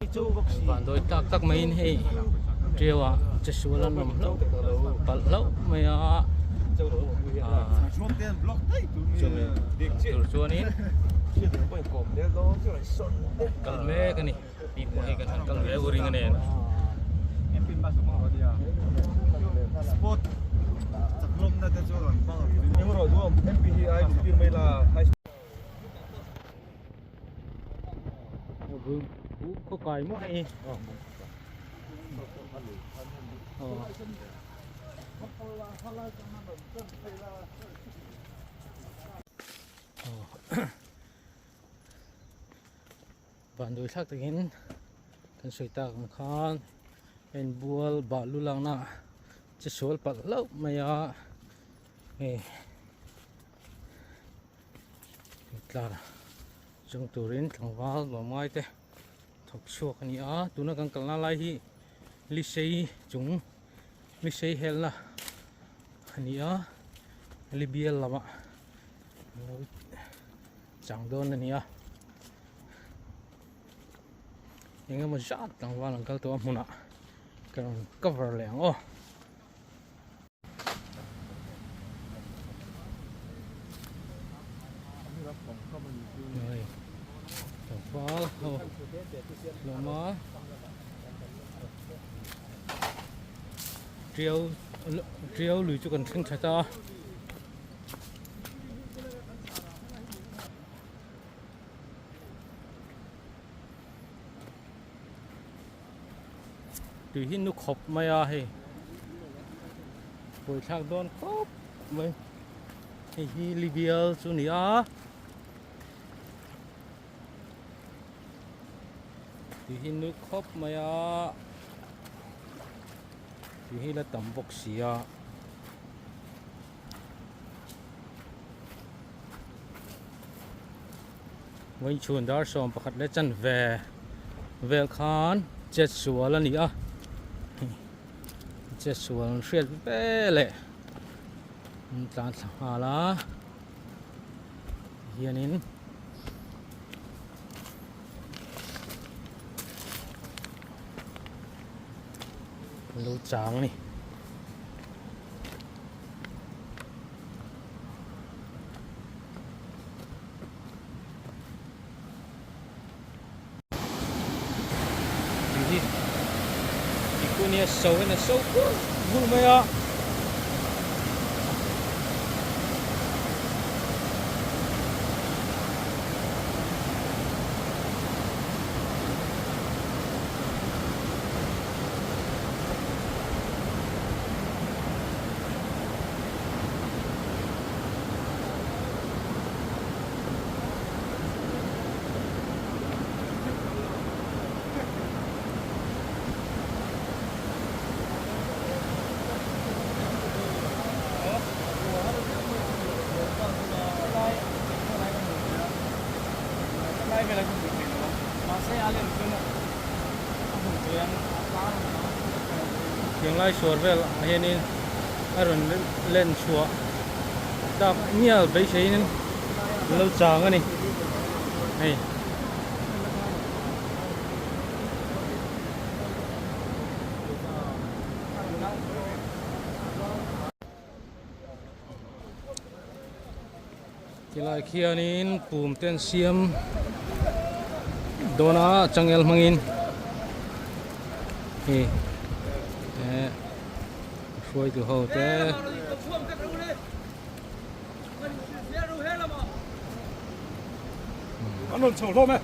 Vandawi tak tak maiin hei ṭiau ah che sual an awm hlauh palh hlauh mai a chumi tur chuanin kal mek a ni tih pawh hei kan han kal ve u ring a nen. Khaw kai maw hei vanduai thlak takin kan sawi tak ang khan a inbual balu lakna che sual palh hlauh mai a hei. Tlar chung turin tlangval lawmngai te thawk chhuak a ni a tuna kan kalna lai hi lisei chung lisei helna a ni a libial lamah lo chang dawn a ni a eng emaw zat tlangval an kal tawh a hmunah ka rawn cover leh ang aw. Tlangval ho hlawm a tiau tiau lui chu kan thleng that a. Tui hi nu khawp mai a hei buaithlak dawn khawp mai hei hi libial chu a ni a tui hi nu khawp mai a tui hi la tam bawk si a. Vawichhun dar 11 leh chanve vel khan chet sual a ni a chet sual an hriat veleh an tlan thla nghal a hianin an lo chang a ni. Tui hi tikunia so in a so vul vul mai a. Thinglai suar vel ah hianin a rawn len chhuah tak ngial beiseiin an lo chang a ni hei. Tilai khianin pum te an siam dawn a changel hmangin hei eh hruaitu ho te. An rawn chho hlawm e.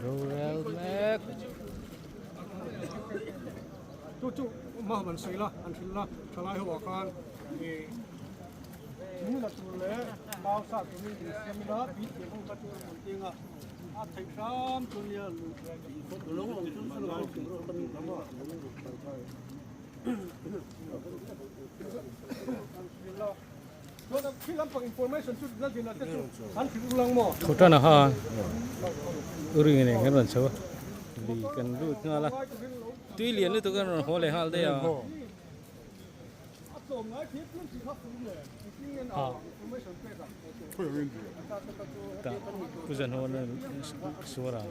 Rorel mek. Chu chu mah an sawi la, an hrilh la, thalai ho ah khan thing la tur leh mau sa turin in siam ila, tui thiam ho kha chu an rawn keng a. Thutana kha ring nen kan rawn chho a lui kan lut nghal a tui lian lutuk an rawn haw leh nghal daih a. Pu Zanhawna suar a.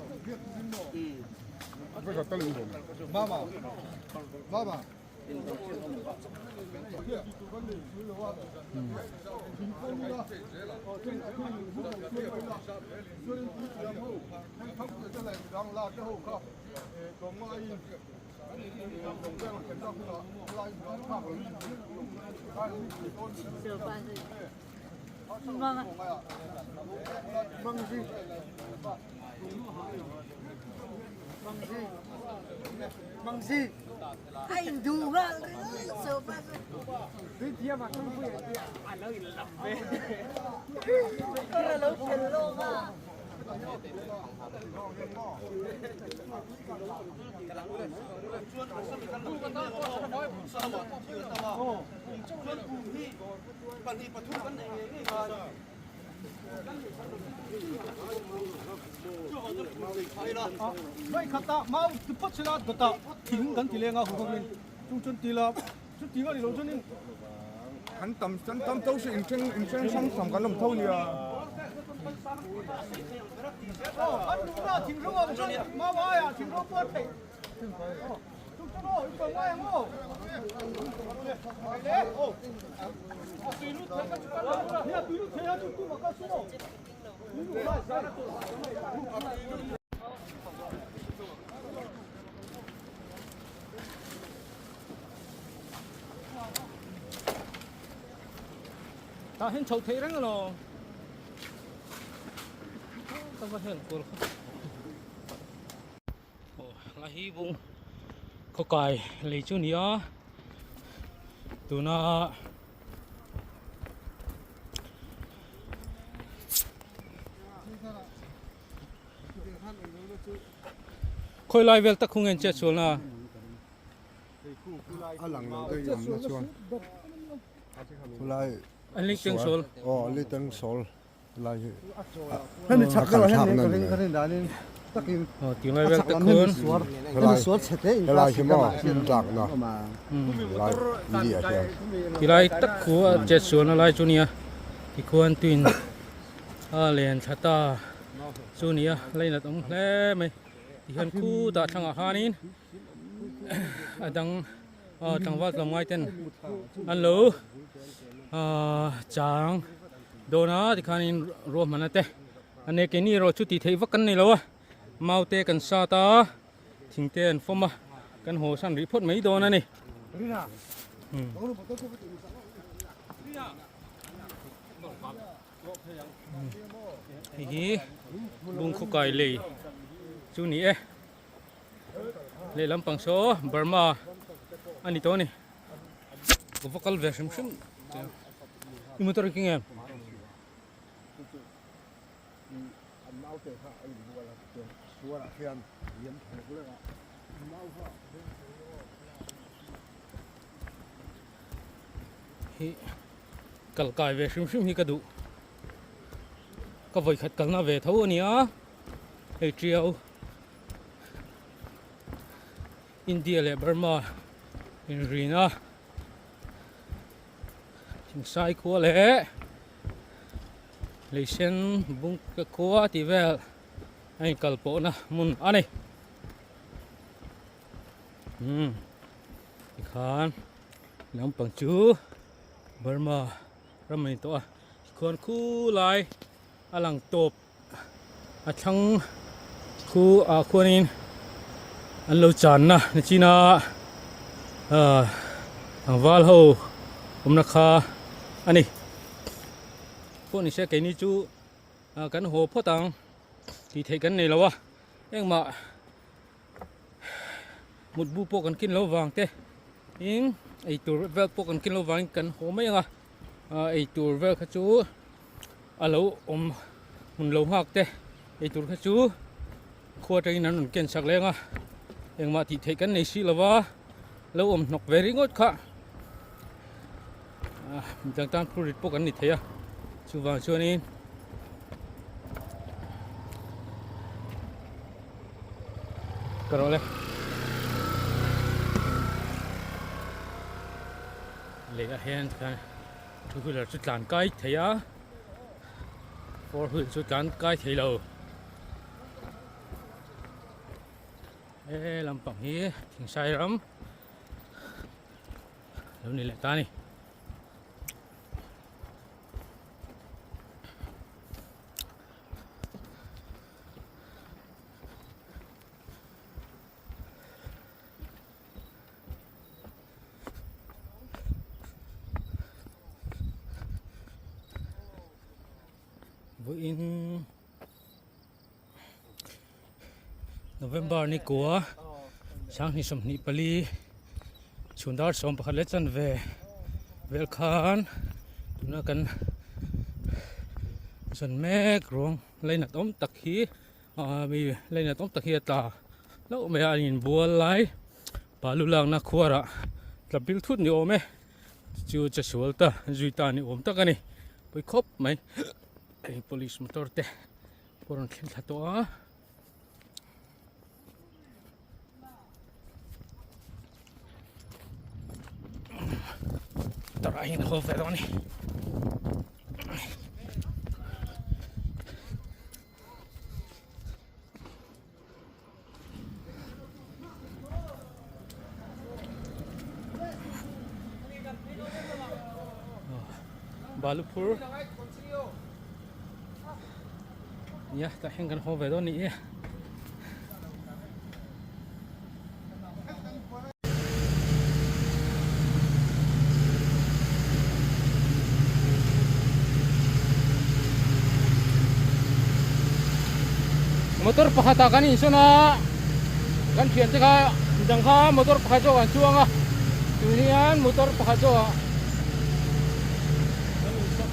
Kan tam kan tam tho si inthen inthen hrang hrang kan awm tho nia. Tah hian chhoh theih reng alawm. Ka va hel kual kha. Aw la hi bung khaw kai lei chu ni a tuna khawi lai vel tak khung en chet sual na. A lang lo daih awm na chuan khulai an li teng sawl aw an li teng sawl lai hi hemi chhak a kal deuh thlak hian na ka ni ring ka rin danin takin aw ti ngai a vel chhak tak lam hian khun misual helai misual chhe te in helai class hi maw lamah hian tlak na awm a lai li ah hian ti lai tak khu a chet sual na lai chu nia tikhuan tuin a len thla ta chu nia lainat awm hle mai tihian khutah thlangah khanin a dang tlangval tlawmngai ten an lo chang dawn a tikhanin ruahmanna te a nei keini erawh chu tih theih vak kan nei lo a mau te kan sat a thing te an fawm a kan haw san rih phawt mai dawn a ni. Hei hi bungkhaw kai lei chu ni e. Lehlam pang saw Burma a ni tawh a ni. Ka va kal ve hrim hrim i motor hi keng em? Hi kal kai ve hrim hrim hi ka duh. Ka vawikhat kalna ve tho a ni a hei tiau. India leh Burma inrina Thingsai khua leh Leisen bung khua tih vel a inkal pawhna hmun a ni. Umm tikhan lampang chu Burma ram a ni tawh a tikhuan khulai a lang tawp. A thlang khu ah khuanin an lo channa ni china ah tlangval ho awmna kha a ni pawh ni se keini chu ah kan haw phawt ang tih theih kan nei lo a engmah mutbu pawh kan kin lo vang te in eitur vel pawh kan kin lo vangin kan haw mai ang a ah eitur vel kha chu. A lo awm hmun lo nghak te Eitur kha chu khua atangin an rawn ken sak leng a, engmah tih theih kan nei si lo va, lo awm hnawk ve ringawt kha midang tan phur rit pawh kan ni thei a, chuvang chuanin ka rawh le. Lei ah hian tikhan two wheeler chu tlan kai thei a. Four wheel chu tlan kai thei lo he lampang hi thingsai ram lo ni leh ta a ni. Vawiin November ni kua sanghnih 24 chhun dar 11 leh chanve vel khan tuna kan zawn mek ruang lainat awm tak hi Aa mi lainat awm tak hi a tla hlauh mai a an inbual lai balu lakna khuarah tla bil thut ni awm e chu che sual ta zui ta ni awm tak a ni pawi khawp mai hei police motor te pawh rawn thleng thla tawh a. Tawrh ah hian a haw ve dawn a ni. Balu phur nia tah hian kan haw ve dawn a ni e. Motor pakhat ah kan insawn a kan thian te kha midang kha motor pakhat zawk an chuang a tun hian motor pakhat zawk ah kan insawn.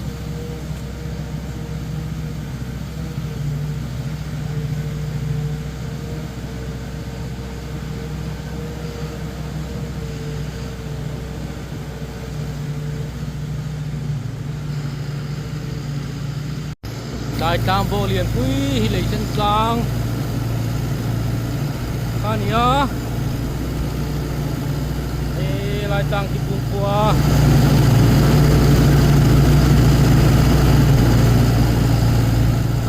Tlai tlang bawk lian pui hi lei sen tlang kha a ni a he lai tlang khi pum khua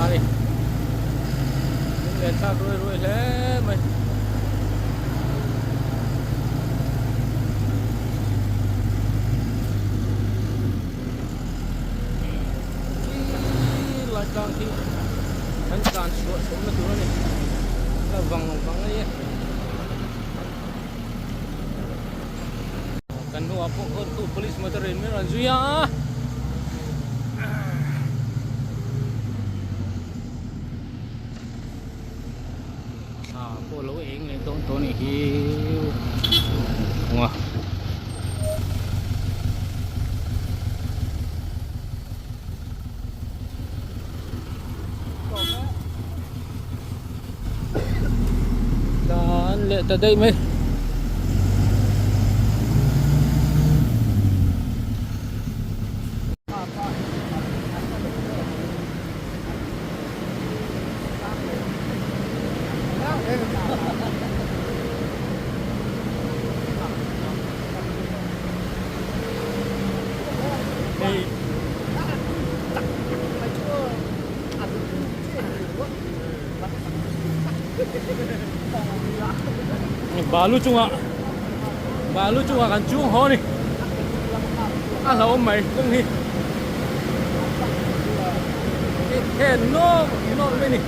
a ni lunglen thlak ruai ruai hle mai. Lai tlang hi kan tlan chhuah chhawmna tur a ni a vang vang a ni e kan hnuah pawh khawn khu police motor in min rawn zui a. Thla pawh lo eng leh dawn tawh anih hi kawng a. Dan leh ta daih mai. Balu chungah balu chungah kan chung haw a ni a hlauhawm mai kawng hi. Khen nawk nawk mai a ni.